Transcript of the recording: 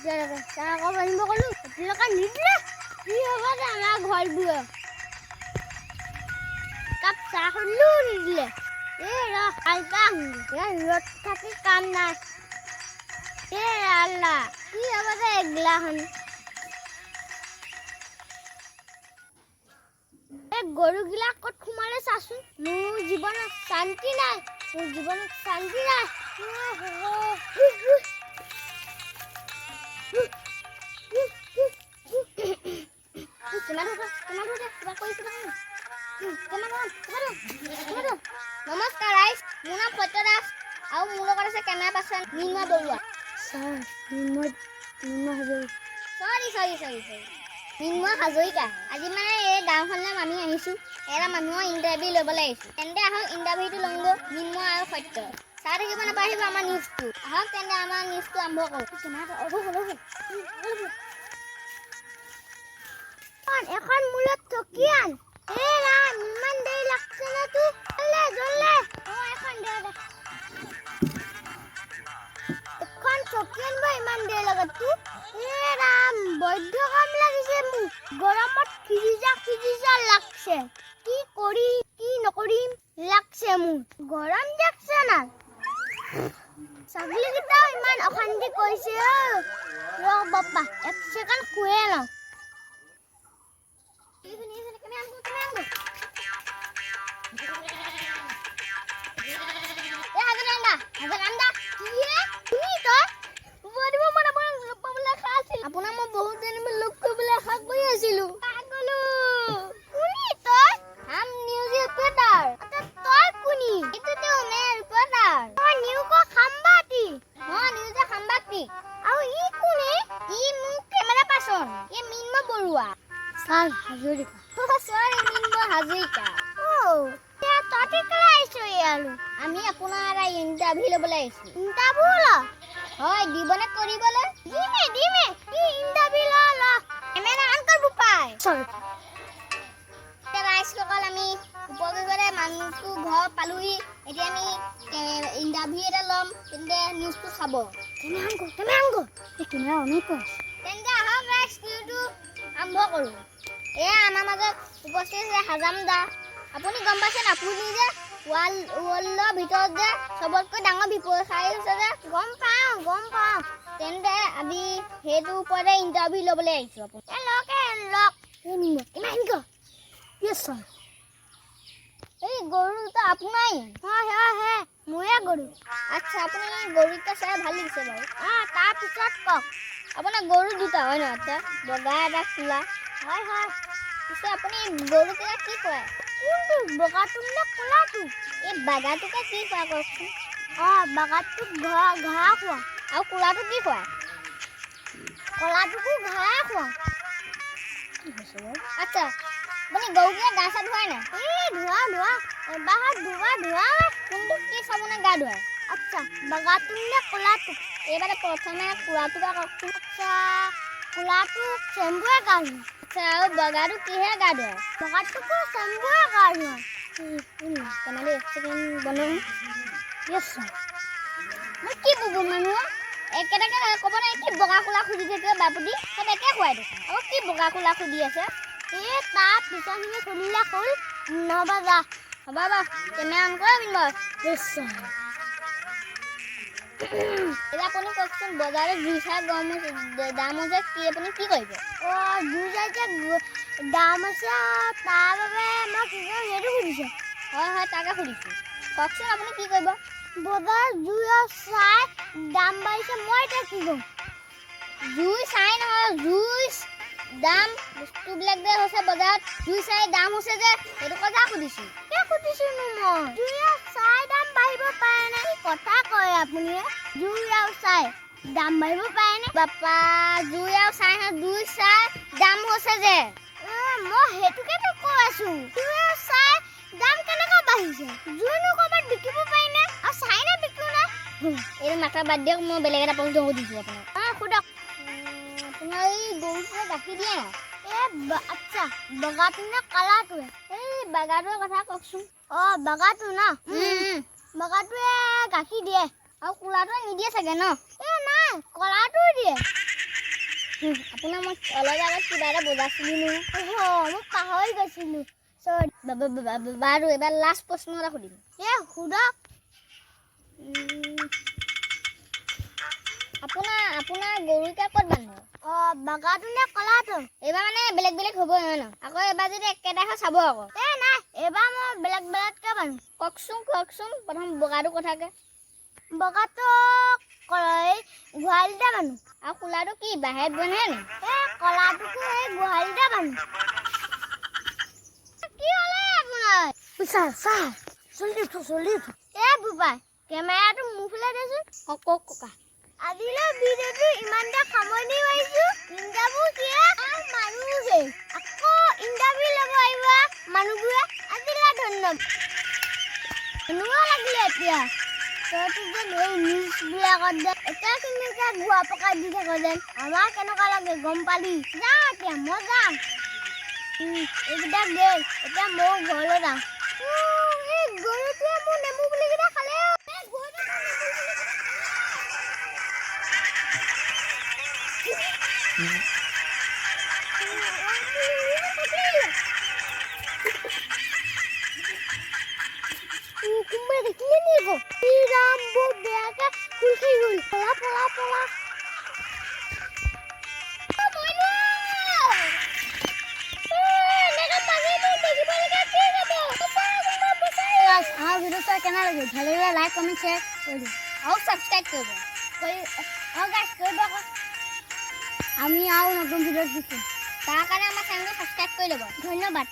এতিয়ালৈকে চাহ একাপ আনিব ক'লো, এতিয়ালৈকে নিদিলে। কি হ'ব যে আমাৰ ঘৰবোৰৰ? কাপ চাহ খুলিলেও নিদিলে। এই ৰ, আইতা আহোঁগৈ। এই ৰ'দ থাকি কাম নাই। এ আল্লাহ, কি হ'ব যে এগিলাখন? এই গৰুগিলা ক'ত সোমালে চাচোন। মোৰ জীৱনত শান্তি নাই, মোৰ জীৱনত শান্তি নাই। কিমান কিমান কিবা কৰিছো। নমস্কাৰ ৰাইজ, মোৰ নাম সত্য দাস আৰু মোৰ লগত আছে camera person Mrinmoy Baruah. Sir, Mrinmoy, Mrinmoy Hazarika. Sorry sorry sorry চৰি, মৃন্ময় হাজৰিকা। আজি মানে এই গাঁওখনলৈ আমি আহিছোঁ, এটা মানুহৰ ইণ্টাৰভিউ ল'বলৈ আহিছোঁ। তেন্তে আহক, ইণ্টাৰভিউটো লওঁগৈ মৃন্ময় আৰু সত্য। চাই থাকিব নাপাহৰিব আমাৰ নিউজটো। আহক তেন্তে, আমাৰ নিউজটো আৰম্ভ কৰোঁ। এখন মূৰত চকী আন। এ ৰাম, ইমান দেৰি লাগছে না তোৰ? জলদি জলদি। অ, এখন দে দে। এখন চকী আনিব ইমান দেৰি লাগে তোৰ? এ ৰাম, বৈদ্য কাম লাগিছে মোক। গৰমত সিজি যা সিজি যা লাগছে। কি কৰিম কি নকৰিম লাগছে মোৰ। গৰম লাগছে না। ছাগলীকেইটাও ইমান অশান্তি কৰিছে। অ ৰ বাপ্পা, এক ছেকেণ্ড শুয়ে লওঁ। এ হাজৰিকা, হাজৰিকা, কি হে? কোনি তই? দিব মই আপোনাক লগ পাবলৈ আশা আছিল। আপোনাক মই বহুত দিন লগ কৰিবলৈ আশা কৰি আছিলো। পাগলো। কোনি তই? হাম নিউজ ৰিপৰ্টাৰ। তই কোনি? এইটোতো মে ৰিপৰ্টাৰ। তই নিউজ সাংবাদিক? অ, নিউজৰ সাংবাদিক। আৰু ই কোনে? ই মোৰ কেমেৰা পাৰ্চন। ই মৃন্ময় বৰুৱা। ছাৰ, হাজৰিকা। চৰি, মৃন্ময় হাজৰিকা। অ', এতিয়া তহঁতি কেলৈ আহিছ ইয়ালৈ? আমি আপোনাৰ এটা ইণ্টাৰভিউ ল'বলৈ আহিছো। ইণ্টাৰভিউ ল? হয়, দিবনে কৰিবলৈ? দিমে দিমে। কি ইণ্টাৰভিউ? ল ল। কেমেৰা অন কৰ বোপাই। চৰি। এতিয়া ৰাইজসকল, আমি উপকৃতৰে মানুহটো ঘৰ পালোহি। এতিয়া আমি ইণ্টাৰভিউ এটা ল'ম। তেন্তে নিউজটো চাব। কেমেৰা অন কৰ, কেমেৰা অন কৰ। এই কেমেৰা অন কৰ। তেন্তে আহক ৰাইজ, নিউজটো আৰম্ভ কৰোঁ। এয়া আমাৰ মাজত উপস্থিত আছে হাজাম দা। আপুনি গম পাইছে নাই, আপুনি যে ৱৰ্ল্ডৰ ভিতৰত যে চবতকৈ ডাঙৰ ব্যৱসায়ী হৈছে যে? গম পাওঁ, গম পাওঁ। তেন্তে আমি সেইটোৰ ওপৰতে ইণ্টাৰভিউ ল'বলৈ আহিছোঁ। আপুনি এ লওক, এ লওক। এই মৃন্ময়, কেমেৰা অন কৰ। য়েছ ছাৰ। এই গৰু দুটা আপোনাই? হয় হয় হয়, মোৰে গৰু। আচ্ছা, আপুনি গৰুকেইটা চাই ভাল লাগিছে বাৰু। অঁ, তাৰপিছত কওক, আপোনাৰ গৰু দুটা হয় নহয়? আচ্ছা, বগা এটা কোলা। হয় হয়। পিছে আপুনি গৰুকেইটা কি কয়? কোনটো, বগাটো নে ক'লাটো? এই বাগাটোকে কি কয় কওকচোন। অঁ, বাগাটোক ঘাঁহ ঘাঁহ খোৱা। আৰু ক'লাটো কি খুৱায়? ক'লাটোকো ঘাঁহ খোৱা। কি হৈছে বাৰু? আচ্ছা, আপুনি গৰুকেইটা গা চা ধুৱাই নাই? এই ধোৱা ধোৱা, এবাৰত দুবাৰ ধোৱা। কোনটো কি চাবোনে গা ধুৱাই? আচ্ছা, বগাটো নে ক'লাটো? এইবাৰে প্ৰথমে ক'লাটোকে কওকচোন। আচ্ছা, ক'লাটো চেম্পুৱে গা ধুৱাই। আচ্ছা, আৰু বগাটো কিহে গা ধুৱাই? বগাটোকো চেম্পুৱে গা ধুৱাই। কেমেৰাটো এক ছেকেণ্ড বন্ধ। য়েছ ছাৰ। মই কি বুবু মানুহ, একেটাকে ক'ব নাই। কি বগা কোলা সুধি থাকে বাপুতি? চব একে খুৱাই দেখোন, আকৌ কি বগা কোলা সুধি আছে? এই তাৰ পিছৰখিনি খুলিলে হ'ল নহ'বা যা। হ'ব বাৰু, কেমেৰা অন কৰা মিন্ময়। য়েছ ছাৰ। এতিয়া আপুনি কওকচোন, বজাৰত জুই চাই গৰম হৈছে, দাম হৈছে, কি আপুনি কি কৰিব? অঁ, জুই চাই যে দাম হৈছে, তাৰ বাবে মই কি কৰিম সেইটো সুধিছে? হয় হয়, তাকে সুধিছোঁ। কওকচোন, আপুনি কি কৰিব? বজাৰত জুই আৰু চাই দাম বাঢ়িছে, মই এতিয়া কি কৰিম? জুই চাই নহয়, জুই দাম বস্তুবিলাক যে হৈছে, বজাৰত জুই চাই দাম হৈছে যে, সেইটো কথা সুধিছোঁ। কিয় সুধিছোঁনো মই? জুই আৰু চাই দাম বাঢ়িব পাৰে নে? কি কথা কয় আপুনি? জুই আৰু চাই দাম বাঢ়িব পাৰেনে? বাপা, জুই আৰু চাই নহয়, জুই চাই দাম হৈছে যে। মই সেইটোকেতো কৈ আছো। জুই আৰু চাই দাম কেনেকৈ বাঢ়িছে? জুইনো ক'ৰবাত বিকিব পাৰিনে? আৰু চাইনে বিকো নে? এইটো মাথা বাদ দিয়ক, মই বেলেগ এটা প্ৰশ্ন সুধিছোঁ আপোনাক। অঁ, সোধক। আপোনাৰ এই গৰুটোৱে গাখীৰ দিয়ে নাই? এই আচ্ছা, বগাটো নে কালাটোৱে? এই বাগাটোৰ কথা কওকচোন। অঁ, বগাটো ন? বগাটোৱে গাখীৰ দিয়ে। আৰু কোলাটোৱে নিদিয়ে চাগে ন? এই নাই, কলাটোৱে দিয়ে। আপোনাৰ মই অলপ আগত কিবা এটা বজাইছিলোঁ নহয়। অ', মই পাহৰি গৈছিলোঁ। চৰি। বাৰু, এবাৰ লাষ্ট প্ৰশ্ন এটা সুধিম। এ, সোধক। আপোনাৰ গৰুকেইটা ক'ত বান্ধে? অ', বগাটো নে কলাটো? এইবাৰ মানে বেলেগ বেলেগ হ'ব নহয় ন? আকৌ এবাৰ যদি একেটা হয় চাব আকৌ। এ নাই, এইবাৰ মই বেলেগ বেলেগকে বান্ধো। কওকচোন, কওকচোন, প্ৰথম বগাটো কথাকে। বগাটো এই গোহালিতে বান্ধো। আৰু ক'লাটো কি বাহিৰত বান্ধে নি? এ, কলাটোকো এই গোহালিতে বান্ধো। কি হ'লে আপোনাৰ? ছাৰ, ছাৰ, জলদি উঠো, জলদি উঠো। এ বোপাই, কেমেৰাটো মোৰ ফালে দেচোন। কওক, কওক ককা। আজিলৈ ভিডিঅ'টো ইমানতে সামৰণি মাৰিছো। ইণ্টাৰভিউ শেষ আৰু মানুহ শেষ। আকৌ ইণ্টাৰভিউ ল'ব আহিব মানুহবোৰে। আজিলৈ ধন্যবাদ। এনেকুৱা লাগিলে এতিয়া তহঁতি যেন এই নিউজবিলাকত যেন একেখিনিকে ঘোৱা পকাই দি থাক যেন আমাৰ কেনেকুৱা লাগে গম পালি। যাওঁ এতিয়া, মই যাম। এইকেইটা গ'ল, এতিয়া ময়ো ঘৰলৈ যাওঁ। এই গৰুটোৱে মোৰ নেমু পুলিকেইটা খালে অ'। এই গৰুটোৱে মোৰ নেমু পুলিকেইটা খালে। কোনোবাই দেখিলে নি আকৌ? ই ৰাম, বৰ বেয়াকে খোল খাই গ'ল। পলা, পলা, পলা। অ, মইনো! এ, এনেকে মানুহে মোক দেখিবলগীয়া কি হ'ব? বচাই, কোনোবা বচাই। আমাৰ ভিডিঅ' চাই কেনে লাগিল? ভাল লাগিলে লাইক, কমেণ্ট, শ্বেয়াৰ কৰি দিব। আৰু ছাবস্ক্ৰাইব কৰিব। কৰি অ' গাইছ, কৰিব আকৌ। আমি আৰু নতুন ভিডিঅ'ত শিকিম। তাৰ কাৰণে আমাৰ চেনেলটো ছাবস্ক্ৰাইব কৰি ল'ব। ধন্যবাদ।